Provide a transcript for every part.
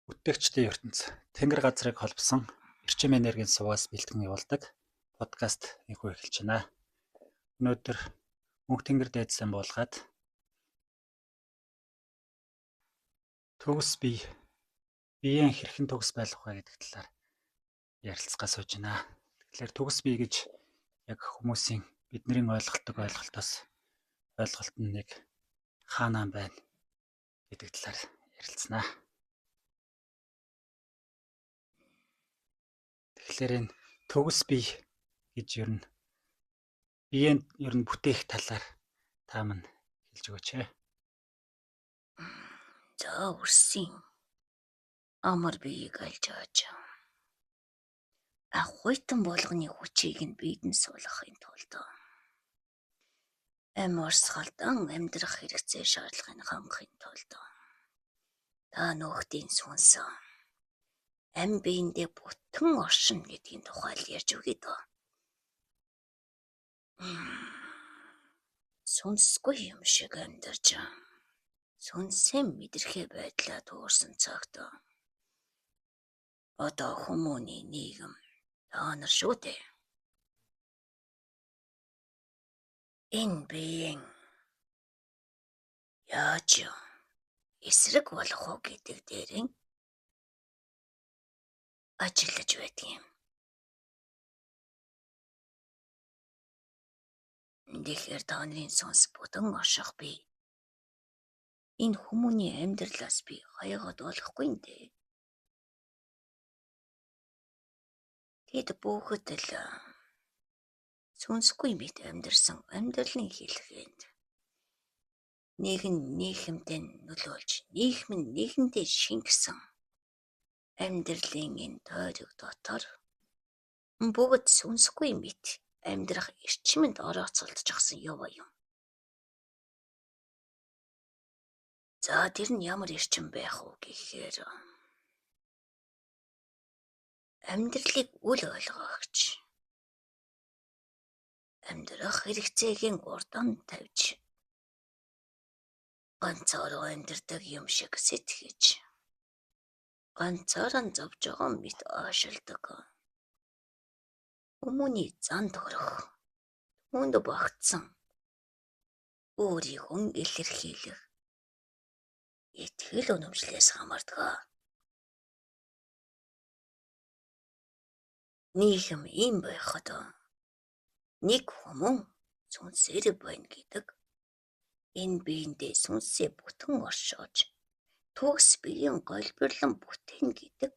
Бүтээгчдийн ертөнц Тэнгэр газрыг холбосон эрчим энергийн сувгаас бэлтгэн явуулдаг подкаст энэхүү эхэлж байна. Өнөөдөр мөнх тэнгэр дээдсэн буулгаад төгс бие биеийн хэрхэн төгс байх вэ гэдэг талаар ярилцгаа сууж байна. Тэгэхээр төгс бие гэж яг хүмүүсийн бидний ойлголтог ойлголтоос ойлголт нь нэг хаанаа байна гэдэг талаар ярилцсанаа. Тэгэхээр энэ төгс бие гэж ер нь биеийн ер нь бүтээх талаар та мань хэлж өгөөч ээ. За үрсийн амар биеийг альж ааж ахуйтан болгоны хүчийг нь биед нь суулгахын тулд амь урсгалдан амьдрах хэрэгцээ шаардлагыг хангахын тулд та нөхдийн сүнс амь биендээ бүтэн оршино гэдгийн тухай л ярьж өгье дөө. Сүнсгүй юм шиг амьдарч сүнсээ мэдрэхээ байдлаа төөрсөн цагт одоо хүмүүний нийгэм та нар шүү дээ. Энэ биеийн яаж эсрэг болох уу гэдэг дээрэн ажиллаж байдаг юм. Тэгэхээр та нарын сүнс бүтэн орших бие. Энэ хүмүүний амьдралаас би хаягаад болохгүй юм дээ. Тэд бүгд л сүнсгүй мэт амьдарсан амьдралын хэлхэнд нэг нь нийгэмдээ нөлөөлж, нийгэм нь нийгэмдээ шингэсэн амьдралын энэ тойрог дотор бүгд сүнсгүй мэт амьдрах эрчимэнд орооцолдчихсон яваа юм. За тэр нь ямар эрчим байх вэ гэхээр амьдралыг үл ойлгогч амьдрах хэрэгцээгийн урдан тавьж ганцаараа амьдардаг юм шиг сэтгэж ганцаараа зовж байгаа мэт аашилдаг. Хүмүүний зан төрөх түүнд багтсан өөрийгөө илэрхийлэх итгэл үнэмшлээс хамаардаг. Нийгэм ийм байхад нэг хүмүүн сүнсээр байна гэдэг энэ биендээ сүнсээ бүтэн оршоож төгс биеийн голбирлон бүтээн гэдэг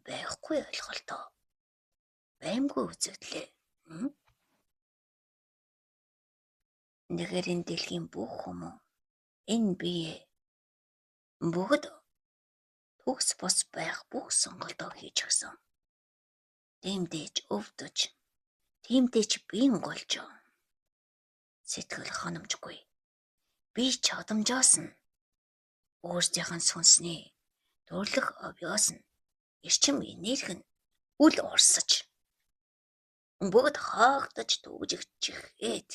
байхгүй ойлголтоо баймгүй үзэгдлээ. Нэгэр энэ дэлхийн бүх хүмүүн энэ бие бүгд төгс бус байх бүх сонголтоо хийж гисэн. Тиймдээж өвдөж, тиймдээж биеийн голж сэтгэл ханамжгүй. Би чадамжаас нь өөрсдийнх нь сүнсний дурлах овёос нь эрчим энерги нь үл урсаж бүгд хаагдаж түгжигчгээд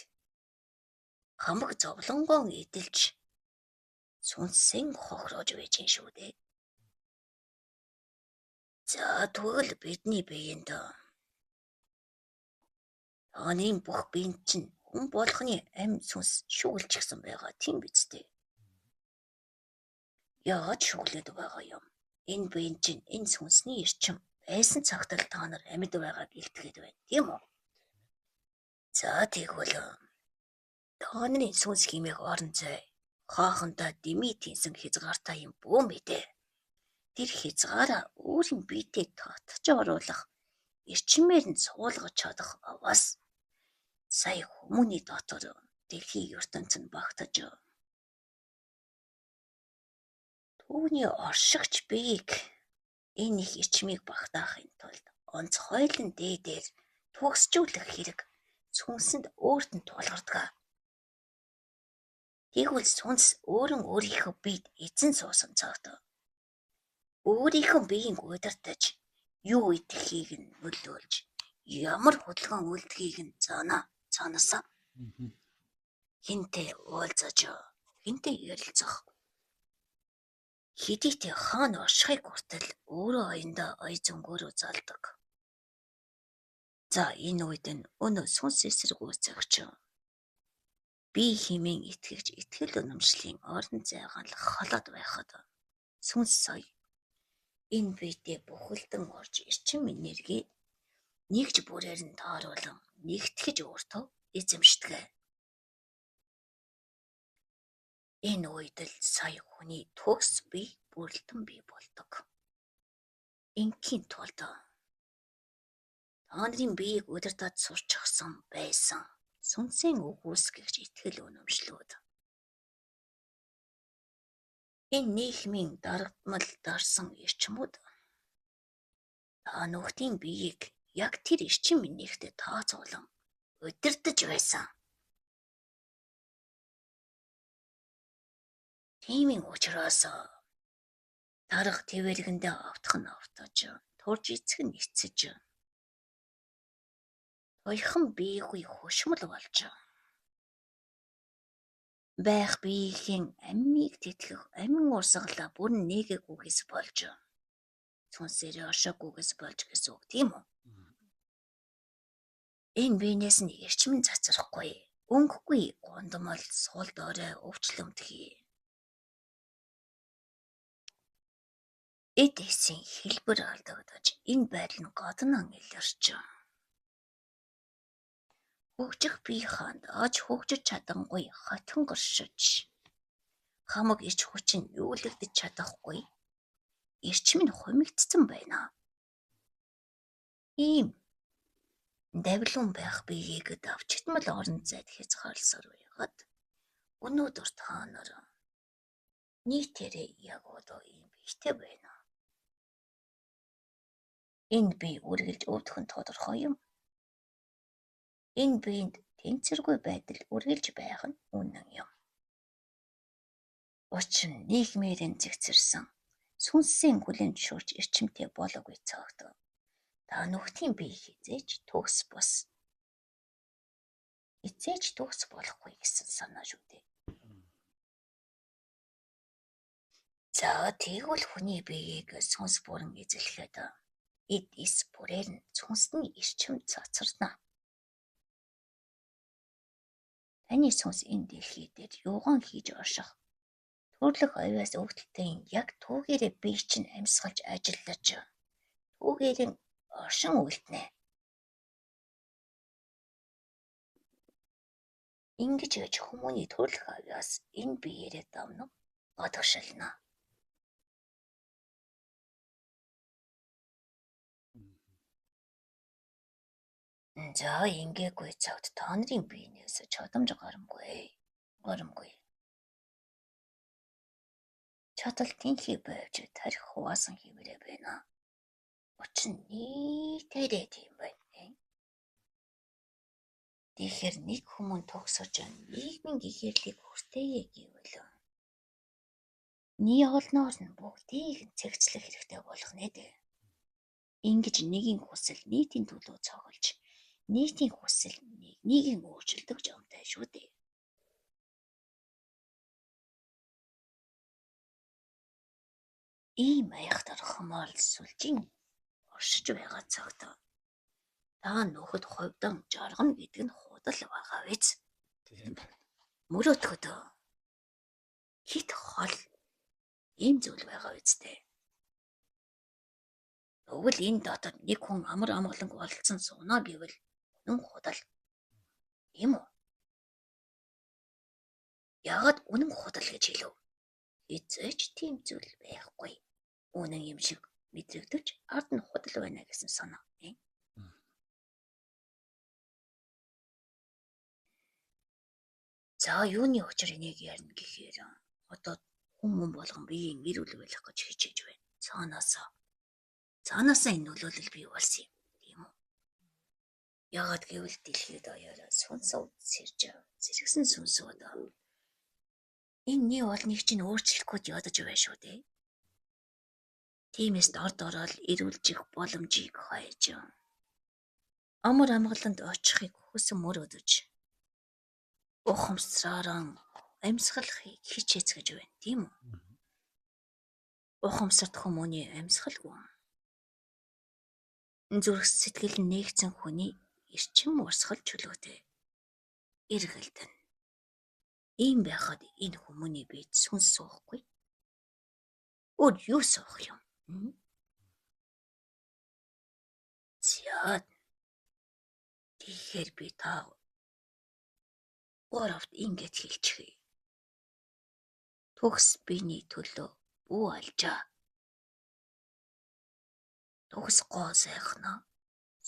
хамаг зовлонгоо эдэлж сүнсэн хохироож байж юм шүү дээ. За тэгвэл бидний биеинд таны бүх биенд чинь хүн болгоны амь сүнс шүглчихсэн байгаа тийм биз дээ. Яагаад шүглээд байгаа юм? Энэ биеийн чинь энэ сүнсний эрчим байсан цагт л та нар амьд байгааг илтгээд байна, тийм үү? За тэгвэл та нарын сүнс химээх орон зай хаахандаа дэмий тэнсэн хязгаартай юм бүү мэдээ. Тэр хязгаараа өөрийн биетэй татж оруулах эрчмээр нь суулгаж чадах аваас сая хүмүүний дотор дэлхийн ертөнц нь багтаж түүний оршигч биеийг энэ их эрчмийг багтаахын тулд онцгойлон дээдээр төгсжүүлэх хэрэг сүнсэнд өөрт нь тулгардаг. Тэгвэл сүнс өөрөн өөрийнхөө биед эзэн суусан цагт өөрийнхөө биеийг удирдах юу идэхийг нь нөлөөлж ямар хөдөлгөөн үйлдэхийг нь заана цаанаасаа хинтээ уулзаж хинтээ ярилцах Хэдийтэй хаана оршихыг хүртэл өөрөө оёндоо ой зөнгөөрөө залдаг. За, энэ үед нь өнөө сүнс эсэргүүцэгч би хэмээн итгэгч итгэл үнэмшлийн орон зайгаал холоод байхад сүнс соёо энэ биедээ бүхэлдэн орж эрчим энерги нэгж бүрээр нь тааруулан нэгтгэж өөртөө эзэмшдэг. Энэ үед л сая хүний төгс бие бүрэлдэн бий болдог. Ингийн тулд та нарын биеийг удирдах сурчсан байсан сүнсийн үгүйсгэгч итгэл үнэмшлүүд. Энэ нийгмийн даргамал дарсан эрчмүүд та нөхдийн биеийг яг тэр эрчим энергитэй тооцоолон удирдах байсан. Тиймийн учраас дарга тэвэргэндээ автах нь автаж, турж эцэг нь эцэж, туяхан биегүй хөшмөл болж байх биеийн амийг тэтгэх амин урсгалаа бүрэн нээгээгүйгээс болж сүнсээрээ оршоогүйгээс болж гэсэн үг, тийм үү? Энэ биенээс нь эрчим нь цацрахгүй, өнгөгүй гундамал сул дорой өвчлөмтгий. Эд эсийн хэлбэр алдагдаж энэ байдал нь гаднан илэрч хөгжих бие хаанд аж хөгжиж чадангүй хотхон гэршиж хамаг эрч хүч нь нүүлэгдэж чадахгүй эрчим нь хумигдсан байна. Ийм давилуун байх биеийг давчигдмал орон зайд хязгаарласаар байгаад өнөөдөр та нар нийтээрээ яг одоо ийм биетэй байна. Энэ бие үргэлж өвдөх нь тодорхой юм. Энэ биед тэнцвэргүй байдал үргэлж байх нь үнэн юм. Учир нь нийгмээр зэгцэрсэн сүнсийн хүлээн зөвшөөрч эрчимтэй болоогүй цагт та нөхдийн бие хэзээ ч төгс бус. Хэзээ ч төгс болохгүй гэсэн санаа шүү дээ. За, тэгвэл хүний биеийг сүнс бүрэн эзлэхэд эд эс бүрээр нь сүнсний эрчим цацарна. Таны сүнс энэ дэлхий дээр юугаан хийж орших төрлөх авиас өвдөлтийн яг түүгээрээ бие чинь амьсгалж ажиллаж түүгээр нь оршин үлднэ. Ингэж гэж хүмүүний төрлөх авиас энэ биеэрээ давнан гадагшилна. За, ингээгүй цагт та нарын биенээс чадамж гарамгүй. Гарамгүй. Чадал тэнхий байвч тархи хуваасан хэвээрээ байна. Учир нь нийтээрээ тийм байна. Тэгэхээр нэг хүмүүн төгсөж нийгмийн гэхээрлийг хүртээе гэвэл нэг олноор нь бүгдийг цэгцлэх хэрэгтэй болох нэ дээ. Ингэж нэгийн хүсэл нийтийн төлөө цоглож, нийтийн хүсэл нэгнийг өөрчилдөг жамтай шүү дээ. Ийм айхтар хомоол сүлжин оршиж байгаа цагт та нөхөд хувьдан жаргана гэдэг нь худал байгаа биз? Тийм байна. Мөрөөдөхөд хит хол ийм зүйл байгаа биз дээ. Тэгвэл энэ дотор нэг хүн амар амгаланг олцсон сууна гэвэл үнэн худал. Тийм үү? Яагаад үнэн худал гэж хэлв? Эзэж тийм зүйл байхгүй. Үнэн юм шиг мэдрэгдэж ард нь худал байна гэсэн санаа. За, юуны учир энийг ярина гэхээр одоо хүмүүс болгон биеийн эрүүл байх гэж хичээж байна. Цаанаасаа энэ нөлөөлөл бий болсон юм. Тийм үү? Яагаад гэвэл дэлхийд даяараа сүнс сэрж зэрэгсэн сүнсүүд энэ нэг олныг чинь өөрчлөх гэж ядаж байна шүү дээ. Тиймээс дор дороод эрүүлжих боломжийг хайж амар амгаланд очихыг хүсэн мөрөөдөж ухамсараараа амьсгалахыг хичээцгэж байна, тийм үү? Ухамсарт хүмүүний амьсгалгүй. Зүрх сэтгэл нээгдсэн хүний эрчим урсгал чөлөөтэй эргэлдэнэ. Ийм байхад энэ хүмүүний биед сүнс суухгүй. Өөр юу суух юм? За, тэгэхээр би та гуравт ингэж хэлчихье. Төгс биений төлөө бүү алжаа. Төгс гоо сайхнаа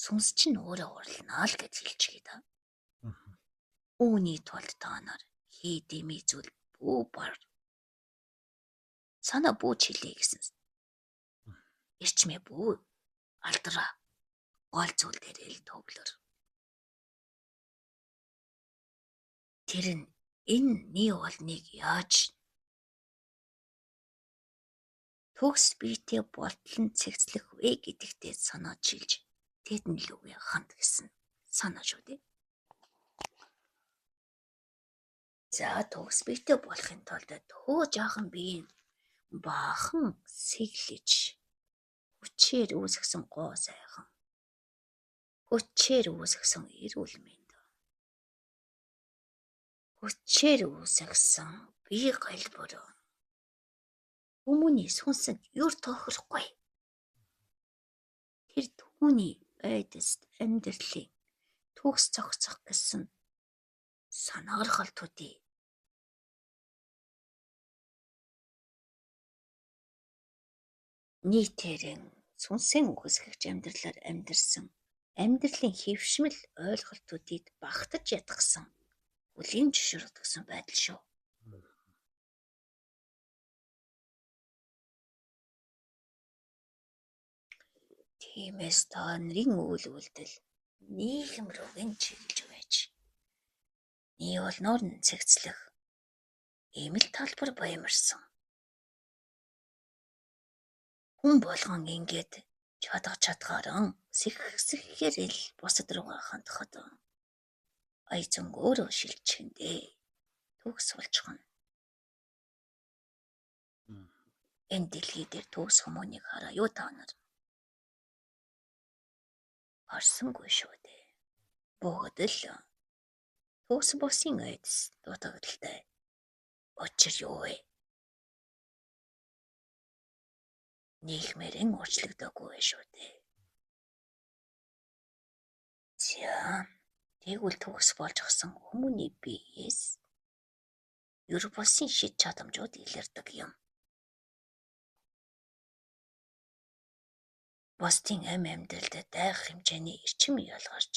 сүнс чинь өөрөө урлнаа л гэж хэлчихье да. Үүний тулд та нар хий дэмий зүйл бүү бар. Санаа бүү чилээ гэсэн. Эрчмээ бүү алдраа. Гол зүйл дээрээ л төвлөр. Тэр нь энэ нэг олныг яаж төгс биетэй болтлон цэгцлэх вэ гэдэгтээ санаа чилж тэдэн лүгээ ханд гэсэн санаа шүү дээ. За, төгс биетэй болохын тулд төө жаахан биеийн баахан сэглэж хүчээр үүсгэсэн гоо сайхан хүчээр үүсгэсэн эрүүл мэнд хүчээр үүсгэсэн бие галбир хүмүүний сүнсэнд юр тохирохгүй. Тэр түүний айдаст амьдралын төгс зохицох гэсэн санаархал төдий. Нийтээрэн сүнсэн үхсгэгч амьдралаар амьдарсан амьдралын хэвшмэл ойлголтуудыг багтаж ятгсан хүлийн зөвшөөрөгдсөн байдал шүү. Тиймээс та нарын үйл үйлдэл нийгэм рүүгээ чиглэж байж нэг олноор нь цэгцлэх ийм л талбар баямарсан. Хүн болгон ингээд чадах чадгаараа сэхэхээр л бусад руугаа хандахад ая зөн өөрөө шилжихэндээ төгс болчихно. Энэ дэлхий дээр төгс хүмүүнийг хараа юу та нар? Харсангүй шүү дээ. Бүгд л төгс босын айдас дутагдaltaй. Учир юу вэ? Нийгмээрэн уучлагдаагүй шүү дээ. За, тэгвэл төгс болж гисэн хүмүүний биеэс ер бусын шид чадамжууд илэрдэг юм. Бусдын амь амьдралд дайх хэмжээний эрчим ялгарч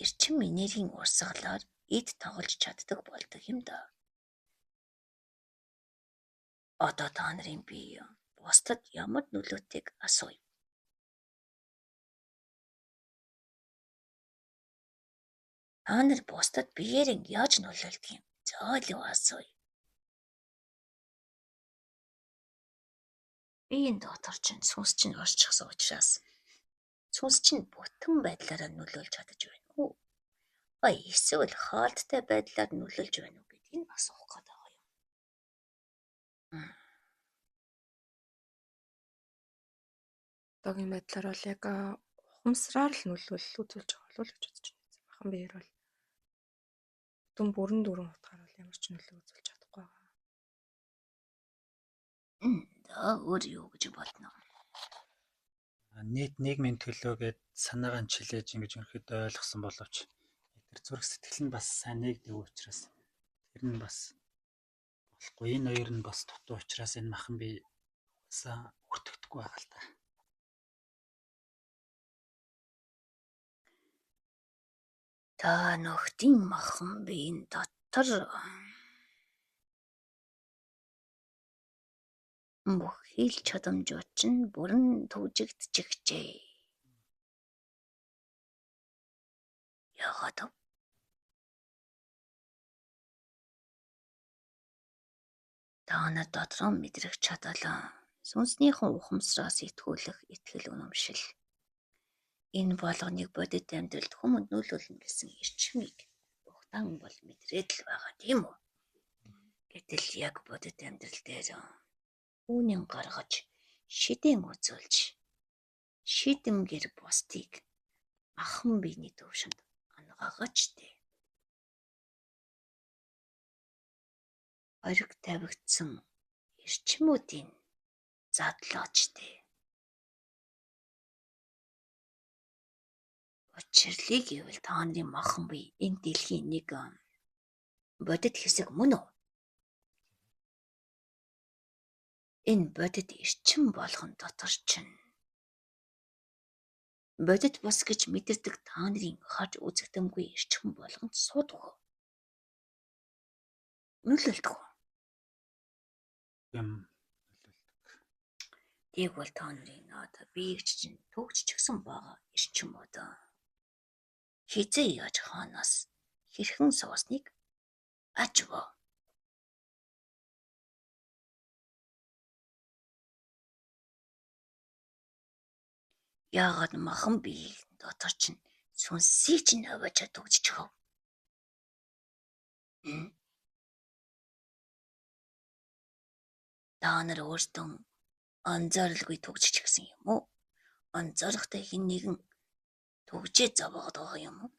эрчим энергийн урсгалаар эд тоглож чаддаг болдог юм даа. Одоо та нарын бие бусдад ямар нөлөөтэйг асууя. Та нар бусдад биеэрээ яаж нөлөөлдөг юм? Зөөлөв асууя. Биеийн дотор чинь сүнс чинь орчихсон учраас сүнс чинь бүтэн байдлаараа нөлөөлж чадаж байна уу? Эсвэл хаалттай байдлаар нөлөөлж байна уу гэдгийг асуух гээд байгаа юм. Одоогийн байдлаар бол яг ухамсараар л нөлөөлөл үзүүлж байгаа болов уу гэж бодож байна. Махан биеэр бол бүтэн бүрэн дүүрэн утгаар бол ямар ч нөлөө үзүүлж чадахгүй байгаа. За, өөр юу гэж бодно? Нийт нийгмийн төлөө гээд санаагаа чилээж ингэж ерөнхийдөө ойлгосон боловч тэр зүрх сэтгэл нь бас сайн нэгдэг учраас тэр нь бас болохгүй. Энэ хоёр нь бас дутуу учраас энэ махан бие угаасаа өртөгдөхгүй байгаа л та. Та нөхдийн махан биеийн дотор бүх хил чадамжууд чинь бүрэн түгжигдчихжээ. Яагаад вэ? Та нар дотроо мэдрэх чадал сүнснийхэн ухамсараас итгүүлэх итгэл үнэмшил. Энэ болгоныг бодит амьдралд хүмүүнд нөлөөлнө гэсэн эрчмийг ухаан бол мэдрээд л байгаа тийм үү? Гэтэл яг бодит амьдрал дээр Үүнэн гаргаж шидэн үзүүлж шидэмгэр бусдыг махан биений төвшөнд ангаагаач дээ. Хориг тавигдсан эрчмүүдийн задлаач дээ. Учирлыг гэвэл та нарын махан бие энэ дэлхийн нэг бодит хэсэг мөн үү? Энэ бодит эрчим болгон дотор чинь бодит бус гэж мэдэрдэг та нарын харж үзэгдэмгүй эрчим болгонд суудаг уу? Нөлөөлдөг үү? Юм нөлөөлдөг. Тэгвэл та нарын наад биеигч чинь төгжчихсэн байгаа эрчим үү? Хизээ яаж хаанаас хэрхэн суусныг аж вэ? Яагаад махан биеийг дотор чинь сүнсийг чинь аваачаа төгжчихөв? Та нар өөртөө анзааралгүй төгжчихсэн юм уу? Анзаарахтай хэн нэгэн төгжээ зовоогод байгаа юм уу?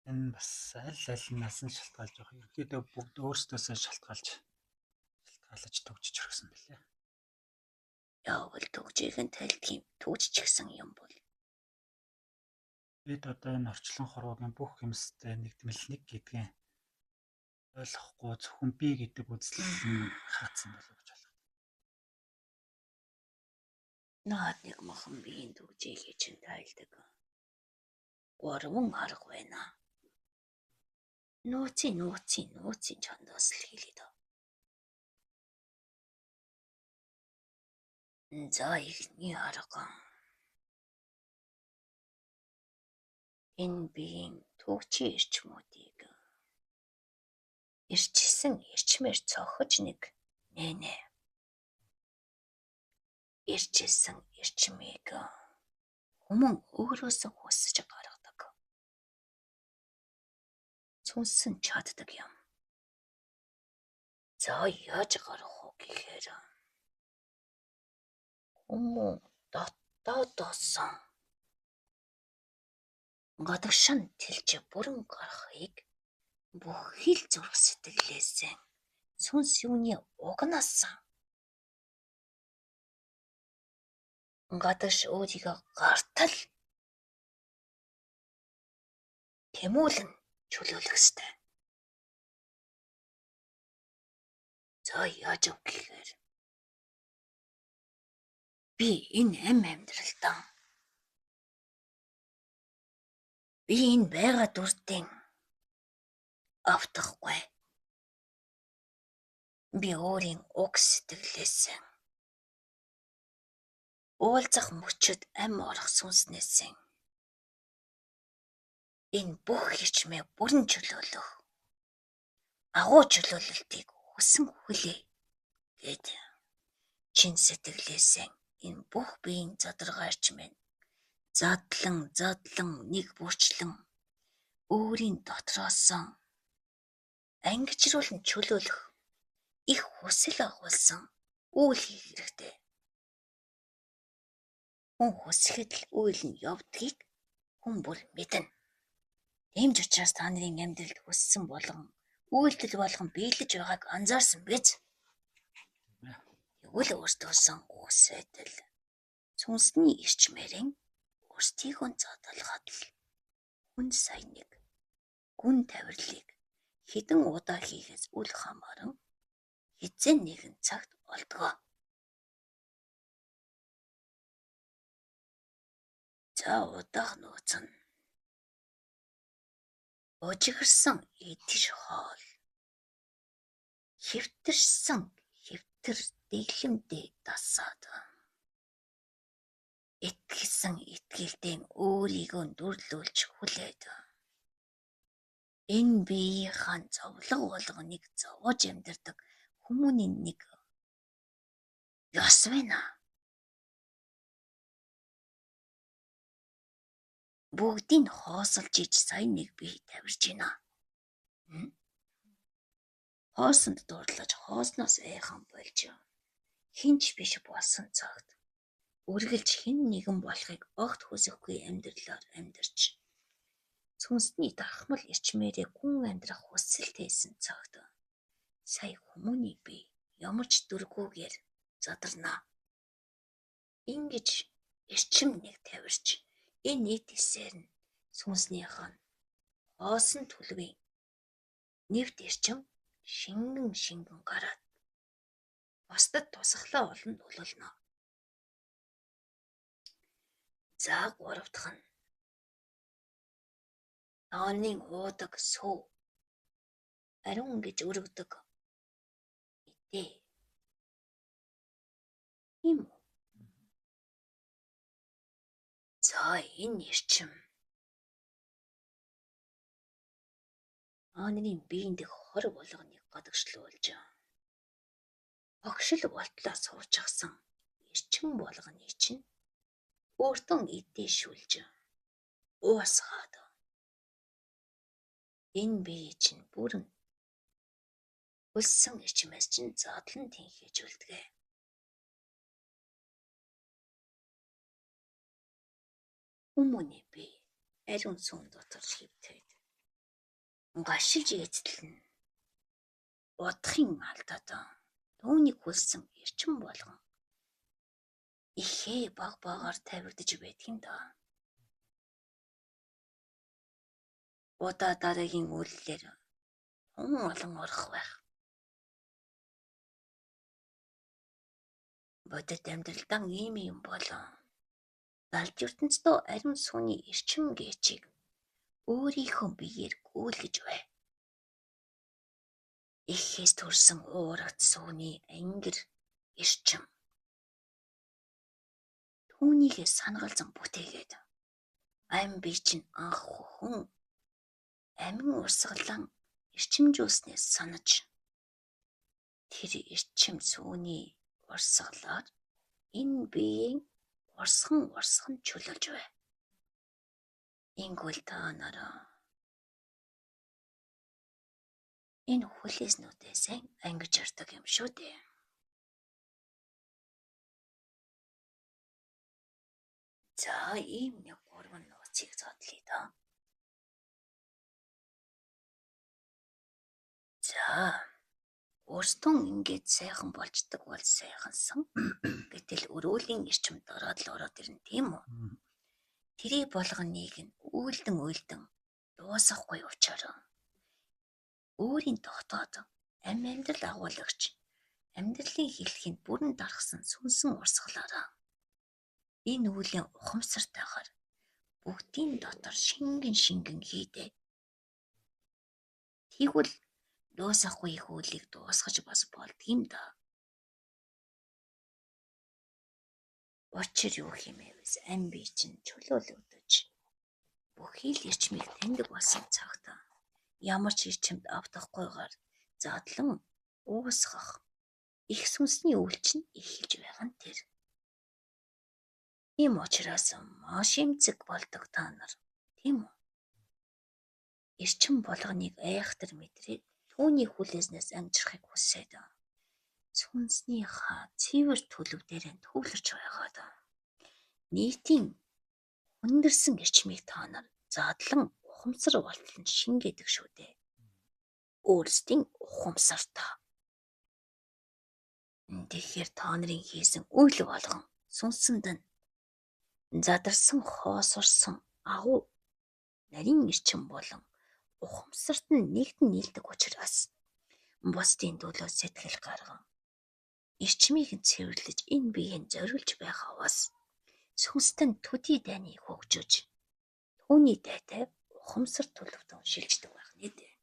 Энэ бас аль аль нь насан шалтгаалж байгаа. Ерөнхийдөө бүгд өөрсдөөсөө шалтгаалж төгжиж өргөсөн билээ. Яавал төгжээх нь тайлдгийн төгжчихсэн юм бол бид одоо энэ орчлон хорвоогийн бүх юмстай нэгдмэл нэг гэдгийг ойлгохгүй зөвхөн би гэдэг үзэл нь хаацсан болов гэж ойлгох. Наад нэг махан биеийн төгжээхий чинь тайлдаг. Гурван арга байна. Нууцын чондоос л хэлээ дөө. За эхний арга. Энэ биеийн төгжийн эрчмүүдийг ирчсэн эрчмээр цохиж нэг нэнэ. Ирчсэн эрчмийг хүмүүн өөрөөсөө хүсэж гаргадаг. Сүнсэн чаддаг юм. За яаж гарах вэ гэхээр хүмүүн дотоодоос гадагшин тэлж бүрэн гарахыг бүхий л зүрх сэтгэлээсээ сүнс юуны угнаас гадагш өөрийгөө гартал тэмүүлэн чөлөөлөх ёстой. За яаж вэ гэхээр би энэ ам амьдралдаа би энэ байгаа дүртийн автахгүй. Би өөрийн уг сэтгэлээсээ уулзах мөчөд ам орох сүнснээсээ энэ бүх хичмээ бүрэн чөлөөлөх агуу чөлөөлөлтийг хүсэн хүлээ гэд чин сэтгэлээсээ энэ бүх биеийн задаргаа эрчмээ задлан нэг бүрчлэн өөрийн дотроос ангижруулан чөлөөлөх их хүсэл агуулсан үйл хийх хэрэгтэй. Хүн хүсэхэд л үйл нь явдгийг хүн бүр мэднэ. Тийм ч учраас та нарын амьдралд хүссэн болгон үйлдэл болгон биелэж байгааг анзаарсан биз? Тэгвэл өөртөөсөн хүсээд л сүнсний эрчмээрэн өөрсдийгөө зодолгоод л хүн сая нэг гүн тавирлыг хэдэн удаа хийхээс үл хамааран хэзээ нэгэн цагт олдгоо. За удаах нууц нь ужигирсан идэж хоол хэвтэрсэн хэвтэр дэглэмдээ дасаад итгэсэн итгэлдээ өөрийгөө дүрлүүлж хүлээд энэ биеийнхаа зовлон болгоныг зовоож амьдардаг хүмүүний нэг ёс байна. Бүгдийг хоосолж иж сая нэг бие тавирж байна. Хоосонд дурлаж хоосноос айхан болж Хинч биш болсон цагт үргэлж хэн нэгэн болохыг огт хүсэхгүй амьдралаар амьдарч сүнсний дархмал эрчмээрээ гүн амьдрах хүсэлтэйсэн цагт сая хүмүүний бие ямар ч дөргүүгээр задарна. Ингэж эрчим нэг тавирч энэ нийтэлсээр нь сүнснийх нь хоосон төлөвийн нэвт эрчим шингэн шингэн гараад бусдад тусахлаа олон нөлөөлнө. За гурав дахь нь тооны уудаг сүү ариун гэж өргөдөг мэдээ. Тийм үү? За энэ эрчим Ааны биеинд хор болгоныг гадагшлуулж огшил болтлоо суурчсан эрчим болгоны чинь өөртөө эдээшүүлж уусгаад энэ бие чинь бүрэн хөлсөн эрчмээс чинь задлан тэнхээж үлдгээ. Хүмүүний бие ариун сүм дотор хэвтээд гашилж эцэлнэ. Удахын алдаад түүнийг хөлсөн эрчим болгон ихээ баг багаар тавирдаж байдаг юм даа. Удаа дараагийн үйллээр тун олон орох байх. Бодит амьдралдаа ийм юм болон далд ертөнцийн ариун сүний эрчим гээчийг өөрийнхөө биеэр гүйлгэж бай. Эхээс төрсэн уурагт сүүний ангир эрчим түүнийгээ санагалзан бүтээгээд ам бие чинь анх хүн амин урсгалан эрчимжүүлснээс санаж тэр эрчим сүүний урсгалаар энэ биеийн урсган урсган чөлөөлж бай. Ингүүл та нараа энэ хүлээснүүдээс ангиж ярддаг юм шүү дээ. За ийм нэг гурван нууцыг задлаа доо. За өөртөө ингээд сайхан болчдөг бол сайхансан. Гэтэл өрөөлийн эрчим дороод л ороод ирнэ тийм үү? Тэрийг болгоныг нь үйлдэн үйлдэн дуусгахгүй учраа өөрийн дотоод амь амьдрал агуулагч амьдралын хэлхэнд бүрэн дарахсан сүнсэн урсгалаараа энэ үеийн ухамсартайгаар бүгдийн дотор шингэн шингэн хийдэ. Тэгвэл дуусахгүй их үйлийг дуусгаж бас болдгийм даа. Учир юу хэмээвэс ам бие чинь чөлөөлөгдөж бүхий л эрчмийг таньдаг болсон цагт ямар ч эрчимд автахгүйгээр задлан уусгах их сүнсний үйл чинь эхэлж байгаа нь тэр. Тийм учраас маш эмзэг болдог та нар, тийм үү? Эрчим болгоныг айхтар мэдрээд түүний хүлээснээс амжирхыг хүсээд сүнснийхаа цэвэр төлөв дээр нь төвлөрч байгаад нийтийн хүндэрсэн эрчмийг та нар задлан ухамсар болтол нь шингээдэг шүү дээ. Өөрсдийн ухамсартаа. Тэгэхээр та нарын хийсэн үйл болгон сүнсэнд нь задарсан хоосорсон агуу нарийн эрчим болон ухамсарт нь нэгдэн нийлдэг учраас бусдын төлөө сэтгэл гарган эрчмийг нь цэвэрлэж энэ биеийг зориулж байхаваас сүнстэй нь төдий дайныг хөгжөөж түүний дайтай ухамсар төлөвтөн шилждэг байх нэ дээ.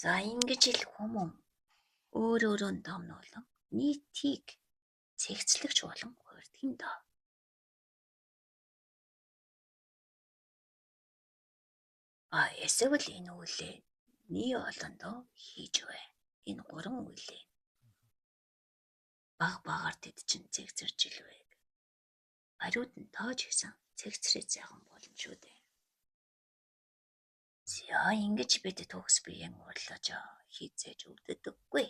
За ингэж л хүмүүн өөр өөрөө домнуулан нийтийг цэгцлэгч болон хувирдаг юм доо. А эсвэл энэ үйлээ нэг олондоо хийж бай. Энэ гурван үйлээ. Баг багаар тэд чинь цэгцэрж илвэг. Ариуд нь тоож хийсэн цэгцрээ сайхан болно шүү дээ. За ингэж бид төгс биеэн урлаж хизээж өвддөггүй.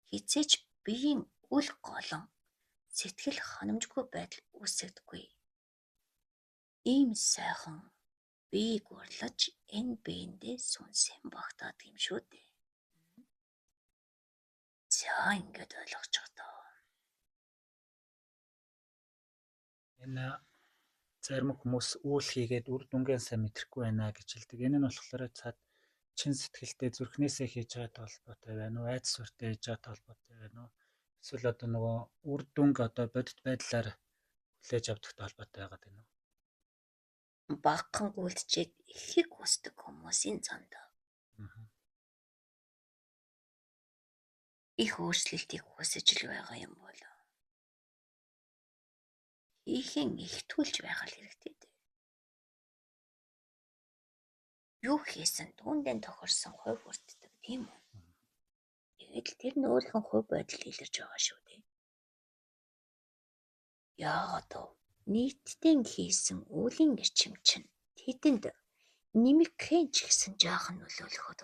Хизээж Биеийн үл голон сэтгэл ханамжгүй байдал үүсгдэггүй. Ийм сайхан биеийг урлаж энэ биендээ сүнсэн багтаадаг юм шүү дээ. За, ингээд ойлгочих доо. Энэ зарим хүмүүс үйл хийгээд үр дүнгээ сайн мэдрэхгүй байна гэж хэлдэг. Энэ нь болохоор цаад чин сэтгэлтэй зүрхнээсээ хийж байгаатай холбоотой байна уу? Айдас сүртэй хийж байгаатай холбоотой байна уу? Эсвэл одоо нөгөө үр дүнг одоо бодит байдлаар хүлээж авдагтай холбоотой байгаад байна уу? Багахан гүйлтчээд ихийг хүсдэг хүмүүсийн занд их өөрчлөлтийг хүсэж л байгаа юм бол хийхин ихтүүлж байх л хэрэгтэй дээ. Юу хийсэн түүндээ тохирсон хувь хүртдэг, тийм үү? Тэгээд л тэр нь өөрийнх нь хувь байдал илэрч байгаа шүү дээ. Яагаад вэ? Нийтдээ хийсэн үлийн эрчим чинь тэдэнд нэмэгхэн ч гэсэн жаахан нөлөөлөхөд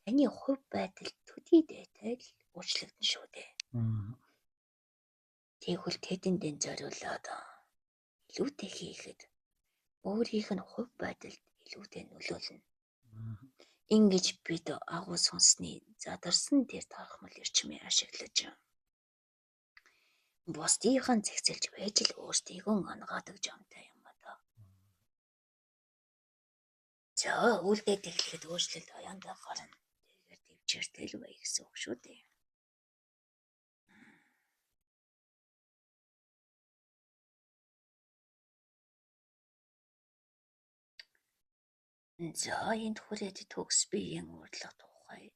таны хувь байдал төдий дайтай л өөрчлөгдөн шүү дээ. Тэгвэл тэдэндээ зориулаад илүүтэй хийхэд өөрийнх нь хувь байдалд илүүтэй нөлөөлнө. Ингэж бид агуу сүнсний задарсан тэр тархмал эрчмээ ашиглаж бусдынхаа зэгцэлж байж л өөрсдийгөө анагадаг жамтай юм ба. За, үлдээд эхлэхэд өөрчлөлт аяндаа гарна. Тэгэхээр төвчээртэй л бай гэсэн үг шүү дээ. За, энд хүрээд төгс биеийн урдлага тухай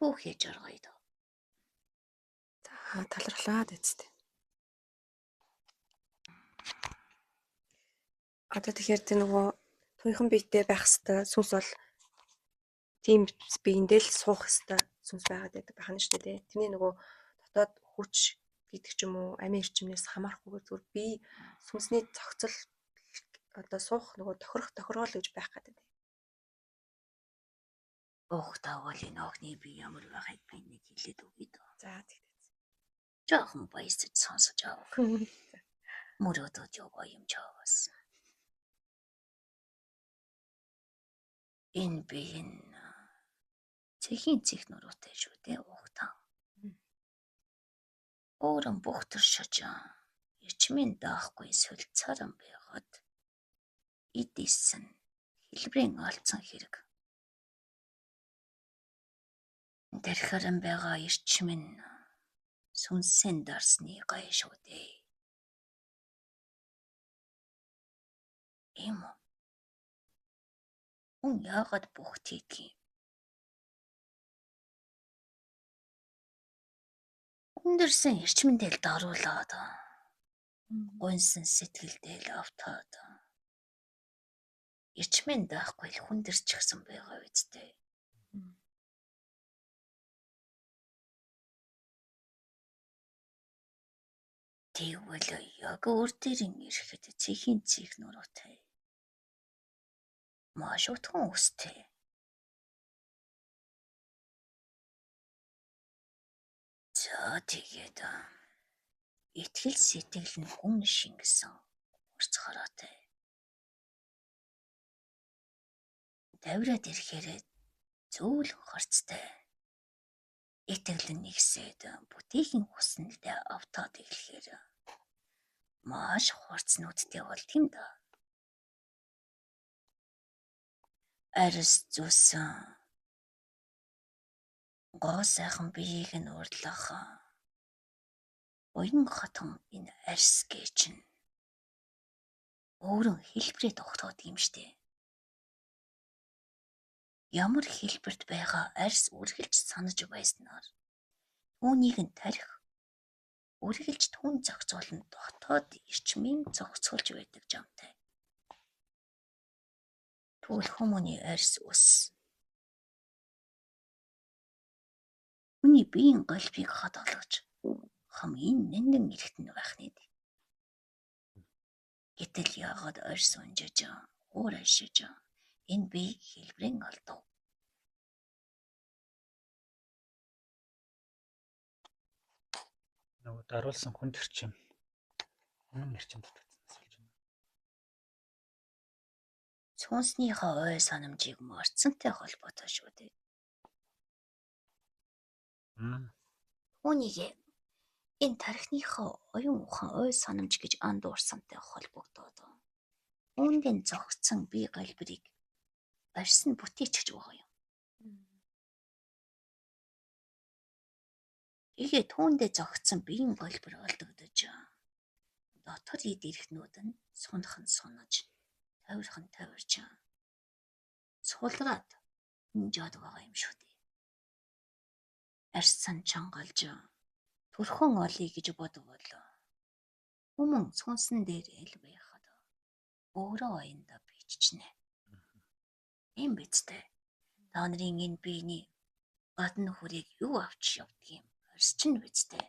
түүхий жаргая доо. За, талархлаа дэцтэй. Одоо тэгэхээр тэр нөгөө туяхан биетэй байх хэвээр сүнс бол тийм биендээ л суух хэвээр сүнс байгаад байдаг байх нь шүү дээ. Тэрний нөгөө дотоод хүч гэдэг ч юм уу амийн эрчимнээс хамаарахгүйгээр зүгээр бие сүнсний зохицол одоо суух нөгөө тохирох тохиргоол гэж байх гэдэг. Ух тавал энэ охины бие ямар байхыг би нэг хэлээд өгье дөө. За, тэгтээ. Жохон баясаж сонсож аав. Мөрөөдөд яваа юм чаавас. Энэ бие нь цэхийн цэх нуруутай шүү дээ угтан. Өөрөн бүх туршиж эрчмийн даахгүй солилцоорон байгаад эд исэн хэлбэрийн алдсан хэрэг. Дархиран байгаа эрчим нь сүнсэн дарсны гай шүү дээ. Ийм үү? Хүн яагаад бүх тийдэг юм? Өндөрсөн эрчмэндээ л даруулаад, гуньсан сэтгэлдээ л автаад, эрчмэн даахгүй л хүндэрчихсэн байгаа үсттэй. Тэгвэл яг өөр дээр нь ирэхэд цэхийн цэх нуруутай. Маш утхан өстэй. За, тэгээд итгэл сэтгэл нь хүн шингэсэн хурц хороотой. Давираад ирэхээр зөөлөн хорцтой. Итгэл нь нэгсээд бүтээхийн хүснэлдээ автаад эхлэхээр маш хурц нүдтэй болд юм да. Арьс зүсэн гоо сайхан биеийг нь урдлах уян хатан энэ арьс гэж нь өөрөн хэлбэрээ тогтоод юм штэ. Ямар хэлбэрт байгаа арьс үргэлж санаж байснаар түүнийг нь тарих үргэлж түн зохицуулан дотоод эрчмийн зохицуулж байдаг жамтай. Тэгвэл хүмүүний арьс ус хүний биеийн голбыг хадгалагч хамгийн нандин эрхтэн байх нэ. Гэтэл яагаад арьс унжиж, уур ашиж энэ бие хэлбэрийн алдав. Нөгөө даруулсан хүнд эрчим үнэн эрчим дутагдсанаас болж байна. Сүнснийхээ ой санамжийг морцсонтой холбоотой шүү дээ. Түүнийг энэ тархиныхаа оюун ухаан ой санамж гэж андуурсантай холбогдоод үүнд нь зогссон бие галбирыг арьс нь бүтээчихэж байгаа юм. Тэгээ түүндээ зогссон биеийн голбор олдогдож дотор эд эрхнүүд нь сунах нь сунаж, тойрох нь тойрч сулраад жоод байгаа юм шүү дээ. Арьсан чангалж төрхөн олъё гэж бодвол хүмүүн сүнсэн дээр эл байхад өөрөө оёндоо биччихнэ. Тийм биз дээ. Та нарын энэ биений гадна хүрийг юу авч явдаг юм? Арьс чинь биз дээ.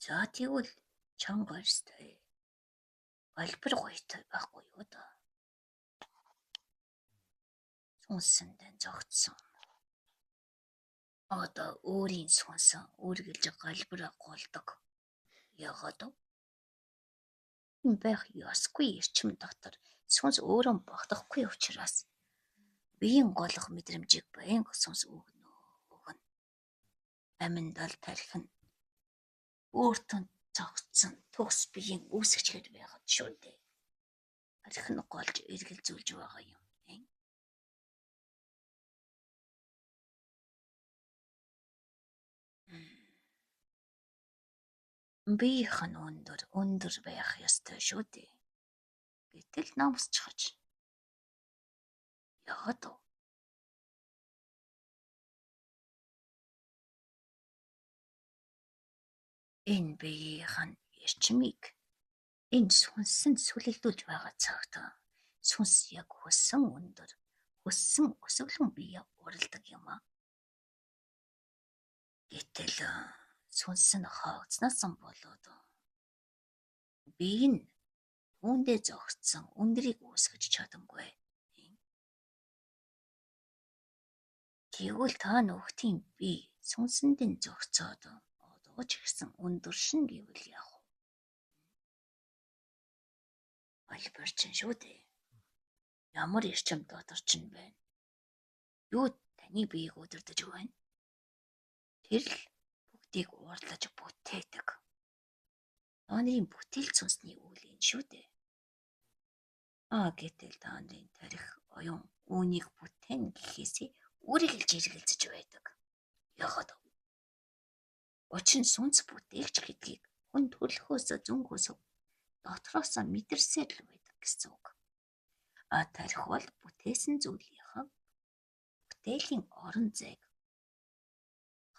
За тэгвэл чанга арьстай голбор гоётой байхгүй юу даа. Сүнсэндээ зогтсон. Одоо өөрийн сүнсэн үргэлж голбор голдог. Яагаад вэ? Байх ёсгүй эрчим дотор сүнс өөрөө багтахгүй учраас биеийн голох мэдрэмжийг байнга сүнс өгнө. Аминдал тархин өөртөө зогссон төгс биеийн үүсгчээр байхад шүү дээ. Тархин голж эргэлзүүлж байгаа юм. Биеийнх нь өндөр өндөр байх ёстой шүү дээ. Гэтэл номсчихож. Яагаад вэ? Энэ биеийнх нь эрчмийг энэ сүнс нь сүлэгдүүлж байгаа цагт сүнс яг хүссэн өндөр, хүссэн өсөглөн бие уралдаг юм аа. Гэтэл сүнс нь хоогдсноос болоод бие нь түүндээ зогссон өндрийг үүсгэж чадангүй. Тэгвэл та нөхдийн бие сүнсэнд нь зогсоод одоо ч гэсэн өндөршин гэвэл яах вэ? Альбер чинь шүү дээ. Ямар эрчим дотор чинь байна? Юу таны биеийг удирдах байна? Тэр л бүгдийг уурлаж бүтээдэг. Та нарын бүтээл сүнсний үйл энэ шүү дээ. Аа гэтэл та нарын тарих оюун үүнийг бүтээн гэхээсээ үргэлж эргэлзэж байдаг. Яагаад вэ? Учир нь сүнс бүтээгч гэдгийг хүн төрөлхөөс зөнгөөс дотроос мэдэрсээр л байдаг гэсэн үг. А тарих бол бүтээсэн зүйлийнхаа бүтээлийн орон зайг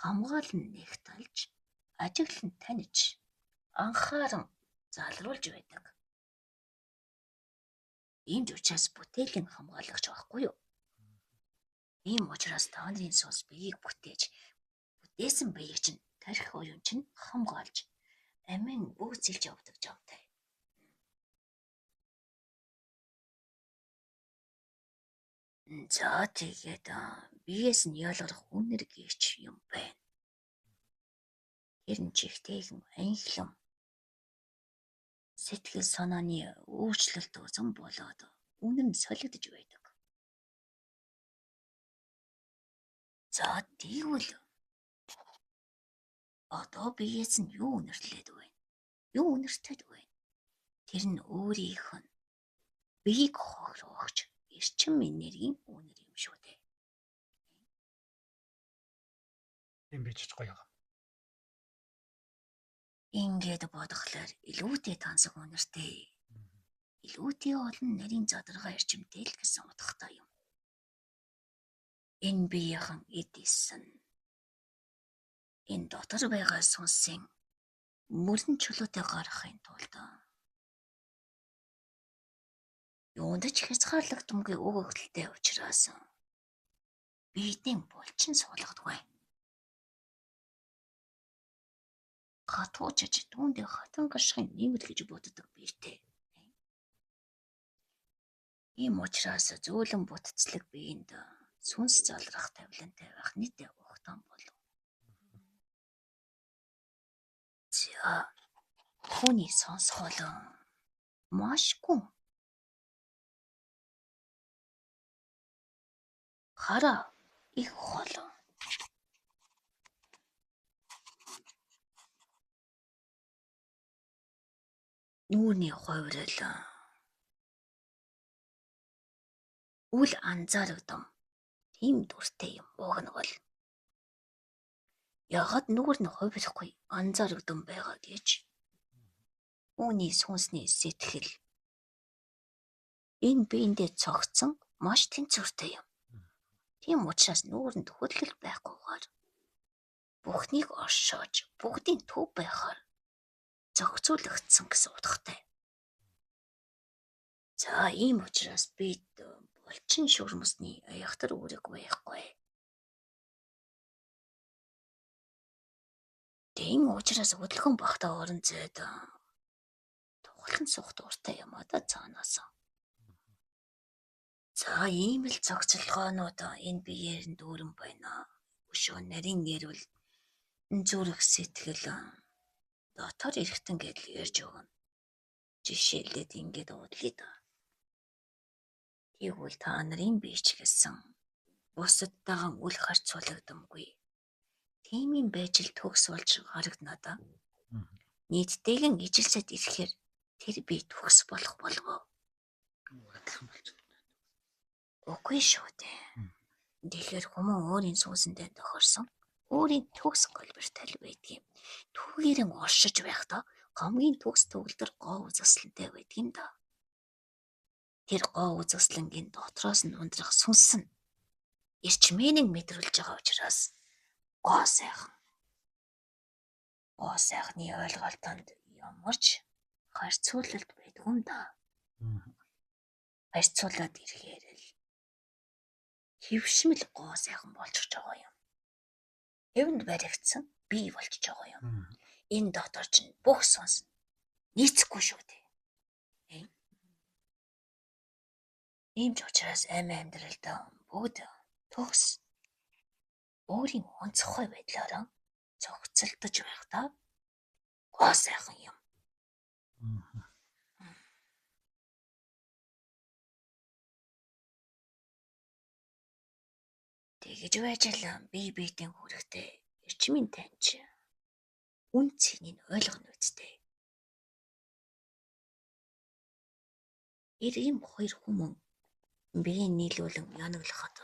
хамгаалан нэгталж, ажиглан таньж, анхааран залруулж байдаг. Ийм ч учраас бүтээлийн хамгаалагч байхгүй юу? Ийм учраас та нарын сүнс биеийг бүтээж, бүтээсэн биеийг чинь тархи оюун чинь хамгаалж, амин бөөцөлж явдаг жавтай. За тэгээд биеэс нь ялгарх үнэр гэрч юм байна. Тэр нь чихтэйхэн анхлан сэтгэл санааны өөрчлөлт узан болоод үнэр нь солигдож байдаг. За тэгвэл одоо биеэс нь юу үнэрлээд байна? Юу үнэртэй байна? Тэр нь өөрийнх нь биеийг хохироогч эрчим энергийн үнэр юм шүү дээ. Тийм бичиж гоё юм. Ингээд бодглохлоор илүүтэй тансаг үнэртэй. Илүүтэй олон нарийн задаргаа эрчимтэй л гэсэн утгатай юм. Энэ биеийнхэн эд эсэн. Энэ дотор байгаа сүнсийн мөрөн чөлөөтэй гаргахын тулд юунд ч хязгаарлагдамгүй өгөгдөлтэй учраас биедээ булчин суулгадгүй. Хатуучж түүндээ хатан гашхын нэмэр гэж боддог биетэй. Ийм учраас зөөлөн бүтцлэг биеинд сүнс залрах тавилантай байх нийтээ ухтан болов. Түүнийг сонсохол маш гүн. Хараа их хол. Нүүрний хувирал үл анзаарагдам тийм дүртэй юм уг нь бол. Яагаад нүүр нь хувирахгүй анзаарагдам байгаа гэж үүний сүнсний сэтгэл энэ биендээ цогцсон маш тэнцвэртэй юм. Тийм учраас нүүрэнд хөдлөл байхгүйгээр бүхнийг оршоож бүгдийн төв байхаар зохицуулагдсан гэсэн утгатай. За ийм учраас бид булчин шүрмэсний аягтар үүрэг байхгүй. Тийм учраас хөдөлгөөн багтаа орон зайд тухлан суух дуртай юм а да цаанаас. За ийм л зохицолгоонууд энэ биеэр нь дүүрэн байна. Өшөө нарийн эрүүл зүрх сэтгэл дотор эргэтэн гэдэл ярьж өгнө. Жишээлээд ингээд уудлаа да. Тэгвэл та нарын бие ч гэсэн бусадтайгаа үл харьцуулагдамгүй. Тийм юм байж л төгс болж харагдана да. Нийттэйгэн ижилсэд ирэхээр тэр бие төгс болох болов уу? Адилхан болчихно. Үгүй шүү дээ. Тэгэхээр хүмүүн өөрийн сүнсэндээ тохирсон өөрийн төгс голбиртай л байдаг юм. Түүгээрэн оршиж байхдаа хамгийн төгс төгөлдөр гоо үзэсгэлэнтэй байдаг юм да. Тэр гоо үзэсгэлэнгийн дотроос нь ундрах сүнс нь эрчмэнэн мэдрүүлж байгаа учраас гоо сайхан. Гоо сайхны ойлголтонд ямар ч харьцуулалт байдгүй юм да. Харьцуулаад ирэхээр л хөвшмөл гоо сайхан болчихж байгаа юм. Хэвэнд баригдсан бий болчихж байгаа юм. Энэ дотор чинь бүх сүнс нийцэхгүй шүү дээ. Ийм ч учраас амь амьдралд бүгд төгс өөрийн онцгой байдлаараа зохицолдож байхдаа гоо сайхан юм. Тэгэж байж л бие биедээ хүрэхтэй эрчмийн таньж үн цэнийг ойлгоно үсттэй. Тэр ийм хоёр хүмүүн бие нийлүүлэн янаглахад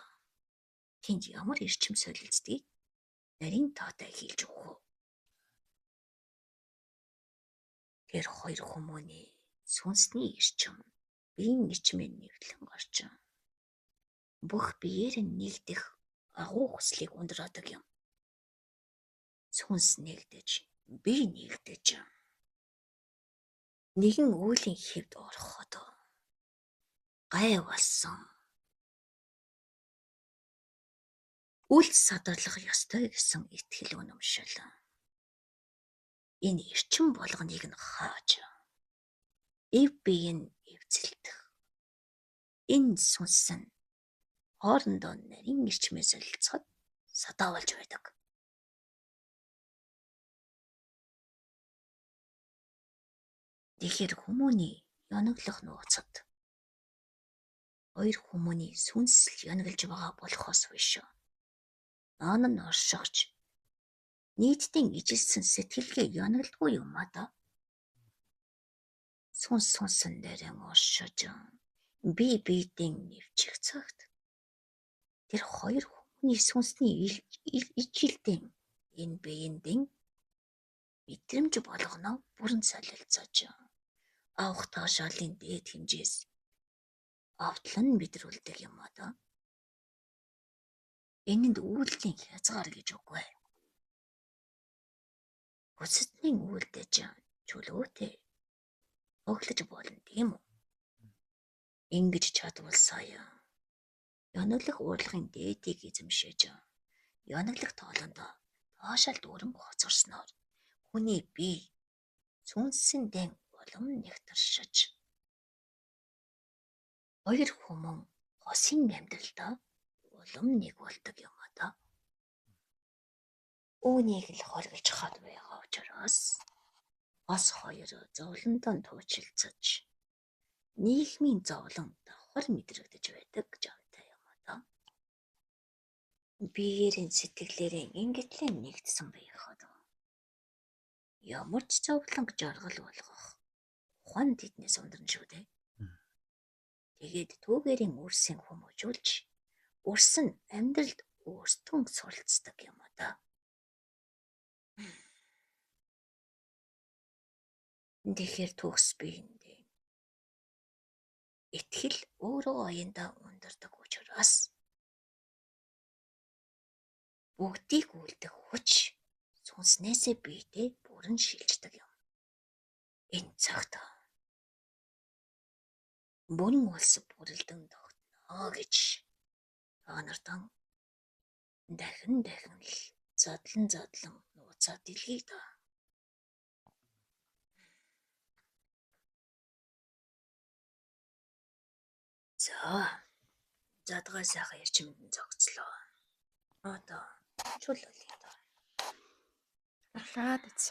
тэнд ямар эрчим солилцдгийг нарийн таатай хэлж өгөх үү? Тэр хоёр хүмүүний сүнсний эрчим биеийн эрчмээр нэвтлэн гарч бүх биеэр нь нэгдэх агуу хүслийг ундраадаг юм. Сүнс нэгдэж, бие нэгдэж нэгэн үйлийн хэвд ороход гай болсон. Үл садарлах ёстой гэсэн итгэл үнэмшил. Энэ эрчим болгоныг нь хааж эв бие нь эвзэлдэх. Энэ сүнс нь хоорондоо нарийн эрчмээ солилцоход садаа болж байдаг. Тэгэхээр хүмүүний ёноглох нууцад хоёр хүмүүний сүнс л ёноглож байгаа болохоос биш. Наан нь оршигч нийтдээ ижилсэн сэтгэлгээ ёноглодгүй юм а да. Сүнс сүнсэн дээрэн оршиж бие биедээ нэвчих цагт тэр хоёр хүмүүний сүнсний ижилдэн энэ биендэн мэдрэмж болгоно бүрэн солилцоож авах таашаалын дээд хэмжээс автлан мэдрүүлдэг юм а да. Энэнд үйлдэлийн хязгаар гэж үгүй. Хүсэтний үйлдэж чөлөөтэй тоглож болно тийм үү? Ингэж чадвал сая янаглах урлагийн дээдийг эзэмшиж янаглах тоолонд таашаал дүүрэн хоцорсноор хүний бие сүнсэндээ улам нэгтаршиж хоёр хүмүүн хосын амьдралдаа улам нэг болдог юм а да. Үүнийг л хоригдж хад байгаа учраас Гос хоёр зовлондоо туучилцаж нийгмийн зовлон давхар мэдрэгдэж байдаг жавтай юм одоо. Биеэрийн сэтгэлээрээ ингэтлэн нэгдсэн байхад ямар ч зовлонг жаргал болгох ухаан тэднээс ундарна шүү дээ. Тэгээд түүгээрийн үрсийн хүмүүжүүлж үрс нь амьдралд өөртөө суралцдаг юм одоо. Тэгэхээр төгс биендээ итгэл өөрөө оюундаа ундардаг учраас бүгдийг үлдэх хүч сүнснээсээ биедээ бүрэн шилждэг юм. Энэ цагт бүрэн улс бүрэлдэн тогтно гэж та нартан дахин дахин л задлан задлан нууцаа дэлгий та. За задгай сайхан эрчимдэн зогцлоо. Одоо чулуулъя доо. Баярлалаа дэц.